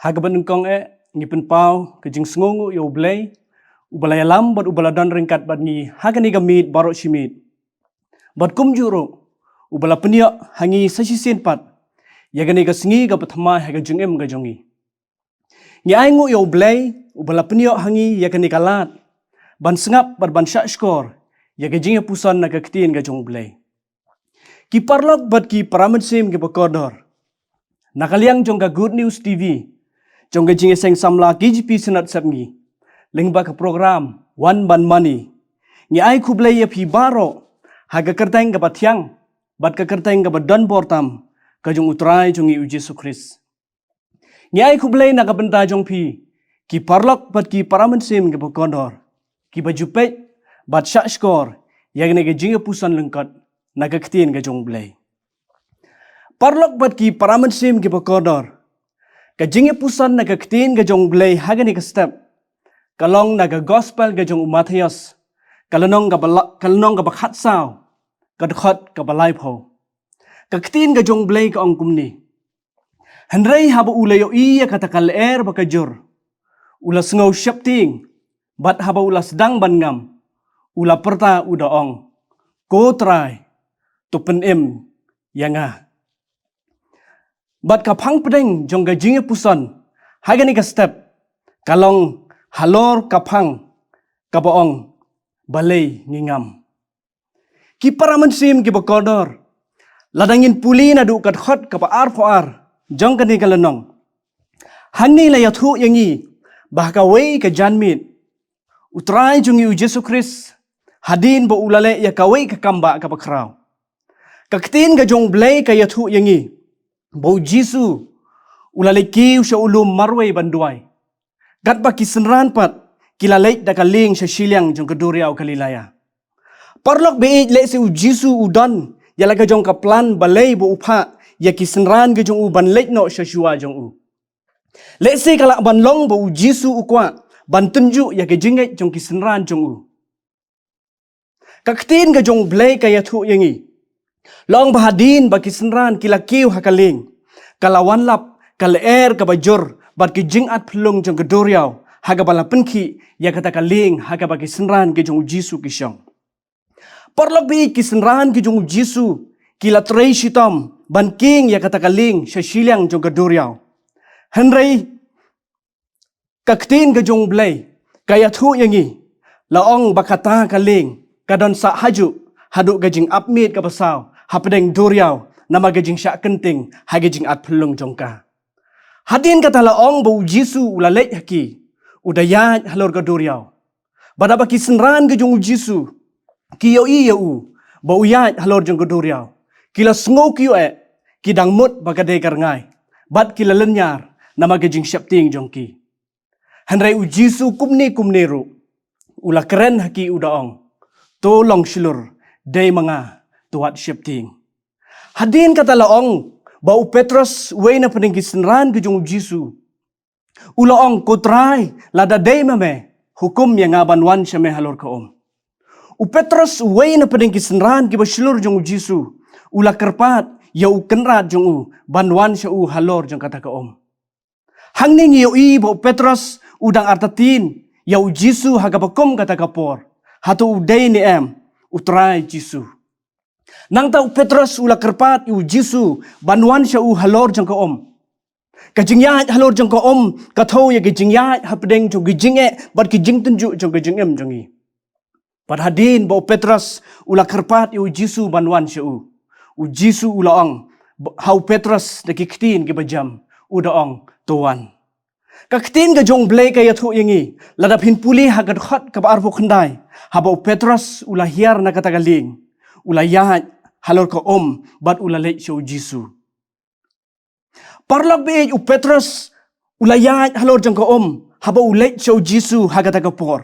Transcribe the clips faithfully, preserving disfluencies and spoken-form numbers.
Ha kaba nyngkong eh, ngi pynpaw ka jingsngewnguh ïa U Blei, uba la ïalam bad uba la don ryngkat bad ngi ha kane ka miet baroh shi miet. Bad kumjuh ruh, uba la pynïoh ha ngi sa shisien pat ïa kane ka sngi kaba thymmai ha ka jingim ka jong ngi. Ngi ainguh ïa U Blei, uba la pynïoh ha ngi ïa kane ka lad ban sngap bad ban shahshkor ïa ka jingïapuson na ka ktien ka jong U Blei. Ki paralok bad ki para mynsiem kiba kordor, na ka liang jong ka Good News T V, jong ka Jingïaseng Samla K J P Synod Sepngi, lyngba ka program Wan Ban Mane, ngi ai khublei ïa phi baroh ha ka kyrteng kaba thiang bad ka kyrteng kaba donbor tam ka jong U Trai jong ngi U Jisu Khrist. Ngi ai khublei na ka bynta jong phi, ki paralok bad ki para mynsiem kiba kordor, kiba ju peit bad shahshkor ïa kane ka jingïapuson lyngkot na ka ktien ka jong U Blei. Paralok bad ki para mynsiem kiba kordor, ka jingïapuson na ka ktien ka jong U Blei ha kane ka step ka long na ka Gospel ka jong u Mathaios, ka lynnong kaba la-, ka lynnong kaba khatsaw, ka dkhot kaba laiphew. Ka ktien ka jong U Blei ka ong kumne: Hynrei haba u la ïohi ïa kata ka lyer ba ka jur, u la sngew sheptieng, bad haba u la sdang ban ngam, u la pyrta u da ong: Ko Trai, to pynim ïa nga. Bad ka phang pdeng jong ka jingïapuson ha kane ka step ka long halor ka phang kaba ong: Balei ngi ngam? Ki para mynsiem kiba kordor, lada ngin pule naduh ka dkhot kaba arphew ar jong kane ka lynnong, hangne la ïathuh ïa ngi ba ha kawei ka janmiet, U Trai jong ngi U Jisu Khrist, hadien ba u la leh ïa kawei ka kambah kaba khraw, ka ktien ka jong U Blei ka ïathuh ïa ngi ba U Jisu u la leit kiew sha u lum marwei ban duwai, katba ki synran pat ki la leit da ka lieng sha shiliang jong ka duriaw Galilea. Paralok baieit, lehse U Jisu u don ïa la ka jong ka plan balei ba u phah ïa ki synran ka jong u ban leit noh sha shuwa jong u. Lehse ka lah ban long ba U Jisu u kwah ban tynjuh ïa ka jingngeit jong ki synran jong u. Ka ktien ka jong U Blei ka ïathuh ïa ngi, la ong ba hadien ba ki synran ki la kiew ha ka lieng, ka la wan lap ka lyer kaba jur bad ki jingat phyllung jong ka duriaw ha kaba la pynkhih ïa kata ka lieng ha kaba ki synran ki jong U Jisu ki shong. Paralok baieit, ki synran ki jong U Jisu ki la trei shitom ban kieng ïa kata ka lieng sha shiliang jong ka duriaw. Hynrei ka ktien ka jong U Blei ka ïathuh ïa ngi, la ong ba kata ka lieng ka don sah hajuh haduh ka jingap miet kaba saw hapdeng duriaw, namar ka jingshah kynting ha ka jingat phyllung jong ka. Hadien kata la ong ba U Jisu u la leit ha ki, u da ïaid halor ka duriaw. Bad haba ki synran ki jong U Jisu ki ïohi ïa u ba u ïaid halor jong ka duriaw, ki la sngew kyiuh eh, ki dang mut ba ka dei ka rngai, bad ki la lynñiar namar ka jingsheptieng jong ki. Hynrei U Jisu kumne kumne ruh u la kren ha ki, u da ong: To long shlur, dei ma nga, to wat sheptieng. Hadien kata la ong ba u Petros, uwei na pdeng ki synran ki jong U Jisu, u la ong: Ko Trai, lada dei ma me, hukum ïa nga ban wan sha me halor ka um. U Petros, uwei na pdeng ki synran kiba shlur jong U Jisu, u la kyrpad ïa U Kynrad jong u ban wan sha u halor jong kata ka um. Hangne ngi ïohi ba u Petros u dang artatien ïa U Jisu ha kaba kum kata ka por. Hato u dei ne em U Trai Jisu? Nangta u Petros u la kyrpad ïa U Jisu ban wan sha u halor jong ka um. Ka jingïaid halor jong ka um ka thew ïa ka jingïaid hapdeng jong ka jingeh bad ka jingtynjuh jong ka jingim jong ngi. Bad hadien ba u Petros u la kyrpad ïa U Jisu ban wan sha u, U Jisu u la ong ha u Petros da ki ktien kiba jem, u da ong: To wan. Ka ktien ka jong U Blei ka ïathuh ïa ngi, lada phin pule ha ka dkhot kaba arphew khyndai, haba u Petros u la hiar na kata ka lieng, u la ïaid halor ka um bad u la leit sha U Jisu. Paralok baieit, u Petros u la ïaid halor jong ka um haba u leit sha U Jisu ha kata ka por.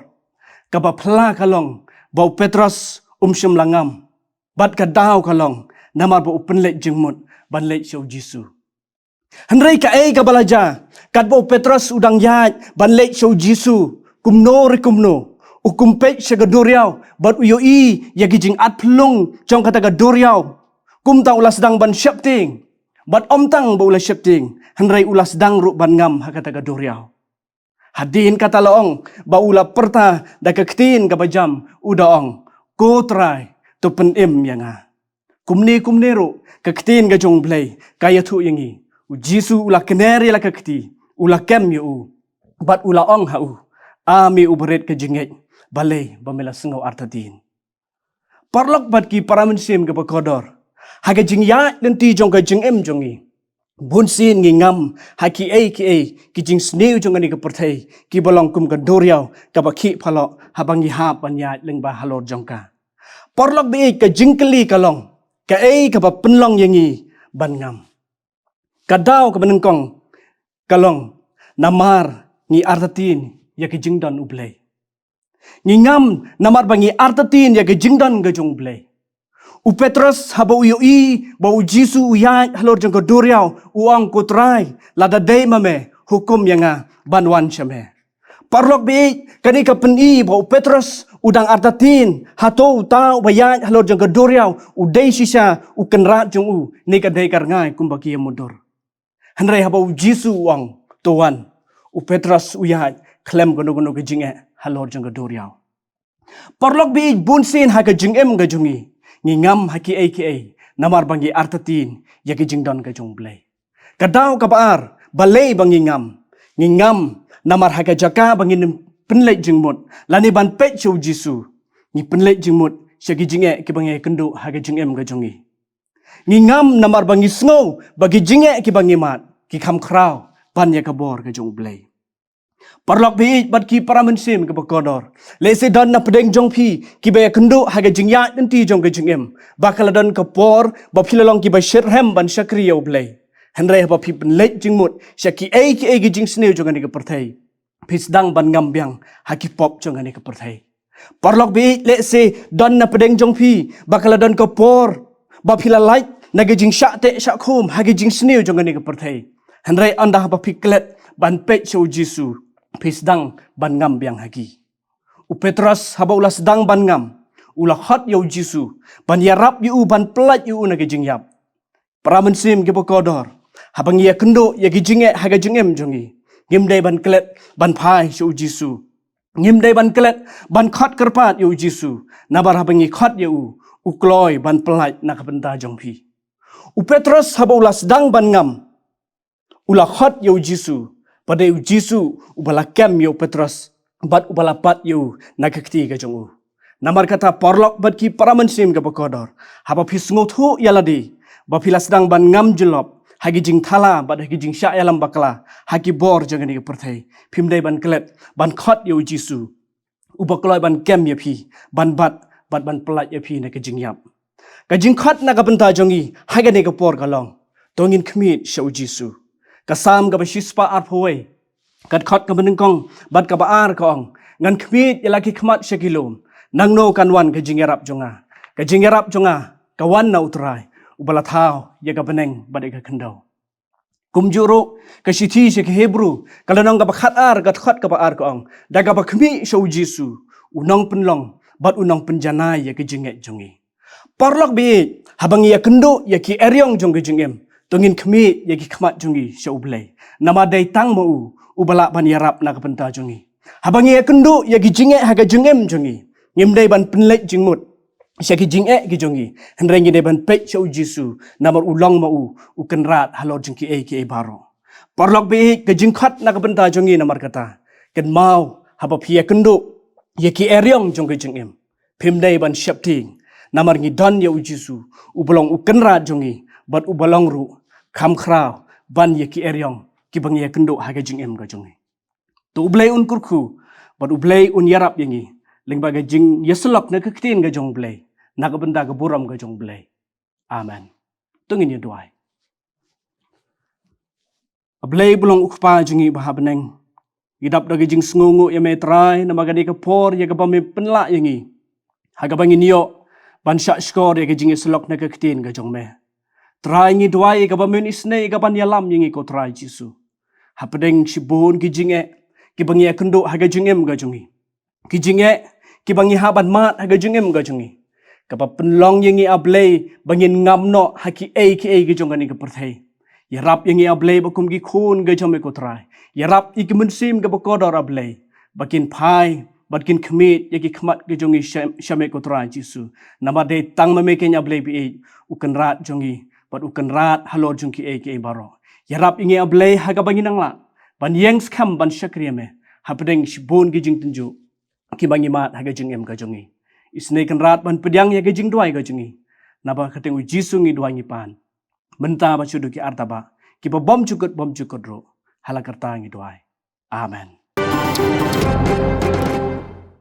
Kaba phylla ka long ba u Petros um shym la ngam, bad ka daw ka long namar ba u pynleit jingmut ban leit sha U Jisu. Hynrei kaei kaba la jia? Katba u Petros u dang ïaid ban leit sha U Jisu, kumno re kumno, u kum peit sha ka duriaw bad u ïohi ïa ki jingat phyllung jong kata ka duriaw. Kumta u la sdang ban sheptieng, Bad ym tang ba u la sheptieng, hynrei u la sdang ruh ban ngam ha kata ka duriaw. Hadien kata la ong, ba u la pyrta da ka ktien kaba jam, u da ong, "Ko Trai, to pynim ïa nga." Kumne kumne ruh, ka ktien ka jong U Blei ka ïathuh ïa ngi. U Jisu u la kner ïa la ka kti, u la kem ïa u, bad u la ong ha u, "A me u barit ka jingngeit, balei ba me la sngew artatien?" Paralok bad ki para mynsiem kiba kordor, ha ka jingïaid lynti jong ka jingim jong ngi, bun sien ngi ngam ha kiei kiei ki jingsniew jong kane ka pyrthei kiba long kum ka duriaw kaba khih phalok haba ngi hap ban ïaid lyngba halor jong ka. Paralok baieit, ka jingkylli ka long, kaei kaba pynlong ïa ngi ban ngam? Ka daw kaba nyngkong ka long namar ngi artatien ïa ka jingdon U Blei. Ngi ngam namar ba ngi artatien ïa ka jingdon ka jong U Blei. U Petros haba u ïohi ba U Jisu u ïaid halor jong ka duriaw, u ong, "Ko Trai, lada dei ma me, hukum ïa nga ban wan sha me." Paralok baieit, kane ka pyni ba u Petros u dang artatien hato uta uba ïaid halor jong ka duriaw u dei shisha u kynrad jong u, ne ka dei ka rngai kumba ki ïa mutdur. Hynrei haba U Jisu u ong, "To wan," u Petros u ïaid khlem kano kano ka jingeh halor jong ka duriaw. Paralok baieit, bun sien ha ka jingim ka jong ngi, ngi ngam ha kiei kiei namar ba ngi artatien ïa ka jingdon ka jong U Blei. Ka daw kaba ar, balei ba ngi ngam? Ngi ngam namar ha ka jaka ba ngin pynleit jingmut lane ban peit sha U Jisu, ngi pynleit jingmut sha ki jingeh kiba ngi ïakynduh ha ka jingim ka jong ngi. Ngi ngam namar ba ngi sngew ba ki jingeh kiba ngi mad ki kham khraw ban ïa ka bor ka jong U Blei. Paralok baieit bad ki para mynsiem kiba kordor, lehse don na pdeng jong phi kiba ïakynduh ha ka jingïaid lynti jong ka jingim ba ka la don ka por ba phi la long kiba shitrhem ban shakri ïa U Blei. Hynrei haba phi pynleit jingmut sha kiei kiei ki jingsniew jong kane ka pyrthei, phi sdang ban ngam biang ha ki pop jong kane ka pyrthei. Paralok baieit, lehse don na pdeng jong phi ba ka la don ka por ba phi la lait na ka jingshah teh shah khum ha ka jingsniew jong kane ka pyrthei. Hynrei ynda haba phi klet ban peit sha U Jisu, phi sdang ban ngam biang ha ki. U Petros haba u la sdang ban ngam, u la khot ïa U Jisu ban ïarap ïa u, ban pyllait ïa u na ka jingïap. Para mynsiem kiba kordor, haba ngi ïakynduh ïa ki jingeh ha ka jingim jong ngi, ngim dei ban klet ban phai sha U Jisu. Ngim dei ban klet ban khot kyrpad ïa U Jisu, namar haba ngi khot ïa u, u kloi ban pyllait na ka bynta jong phi. U Petros haba u la sdang ban ngam, u la khot ïa U Jisu, ba dei U Jisu uba la kem ïa u Petros bad uba la bat ïa u na ka kti ka jong u. Namar kata, paralok bad ki para mynsiem kiba kordor, haba phi sngewthuh ïa lade ba phi la sdang ban ngam jyllop ha ki jingthala bad ha ki jingshah ïalam bakla ha ki bor jong kane ka pyrthei, phim dei ban klet ban khot ïa U Jisu uba kloi ban kem ïa phi, ban bat bad ban pyllait ïa phi na ka jingïap. Ka jingkhot na ka bynta jong ngi ha kane ka por ka long, to ngin khmied sha U Jisu. Ka Salm kaba shispah arphew wei, ka dkhot kaba nyngkong bad kaba ar ka ong, "Ngan khmied ïa la ki khmat sha ki lum. Nangno kan wan ka jingïarap jong nga? Ka jingïarap jong nga ka wan na U Trai, uba la thaw ïa ka bneng bad ïa ka khyndew." Kumjuh ruh, ka shithi sha ki Hebru, ka lynnong kaba khatar, ka dkhot kaba ar ka ong, "Da kaba khmih sha U Jisu, u nongpynlong bad u nongpynjanai ïa ki jingngeit jong ngi." Paralok baieit, haba ngi ïakynduh ïa ki eriong jong ki jingim, to ngin khmih ïa ki khmat jong ngi sha U Blei. Namar dei tang ma u uba lah ban ïarap na ka bynta jong ngi. Haba ngi ïakynduh ïa ki jingeh ha ka jingim jong ngi, ngim dei ban pynleit jingmut sha ki jingeh ki jong ngi, hynrei ngi dei ban peit sha U Jisu, namar u long ma u u kynrad halor jong kiei kiei baroh. Paralok baieit, ka jingkhot na ka bynta jong ngi namar kata, kynmaw haba phi ïakynduh ïa ki eriong jong ki jingim, phim dei ban sheptieng, namar ngi don ïa U Jisu uba long u kynrad jong ngi bad uba long ruh kham khraw ban ïa ki eriong kiba ngi ïakynduh ha ka jingim ka jong ngi. To U Blei un kyrkhu bad U Blei un ïarap ïa ngi lyngba ka jingïasyllok na ka ktien ka jong U Blei, na ka bynta ka burom ka jong U Blei. Amen. To ngin ïa duwai. A Blei ba long U Kpa jong ngi ba ha bneng, ngi dap da ka jingsngewnguh ïa me Trai, namar kane ka por ïa kaba me pynlah ïa ngi, ha kaba ngin ïoh ban shah shkor ïa ka jingïasyllok na ka ktien ka jong me. Trai, ngi duwai ïa kaba men isynei ïa kaban ïalam ïa ngi, ko Trai Jisu. Hapdeng shibun ki jingeh kiba ngi ïakynduh ha ka jingim ka jong ngi, ki jingeh kiba ngi hap ban mad ha ka jingim ka jong ngi, kaba pynlong ïa ngi, A Blei, ba ngin ngam noh ha kiei kiei ki jong kane ka pyrthei. Ïarap ïa ngi A Blei ba kum ki khun ka jong me ko Trai. Ïarap ïa ki mynsiem kaba kordor A Blei ba kin phai bad kin khmih ïa ki khmat ka jong ngi sha me ko Trai Jisu. Namar dei tang ma me keiñ A Blei ba ïeit, u Kynrad jong ngi bad u Kynrad halor jong kiei kiei baroh. Ïarap ïa ngi A Blei ha kaba ngi nang lah ban ïeng skhem ban shakri ïa me hapdeng shibun ki jingtynjuh kiba ngi mad ha ka jingim ka jong ngi. Isynei Kynrad ban pdiang ïa ka jingduwai ka jong ngi. Naba ha ka kyrteng u Jisu ngi duwai ngi pan. Mynta bad shuh ki artabah kiba bymjukut bymjukut ruh. Ha la ka rta ngi duwai. Amen.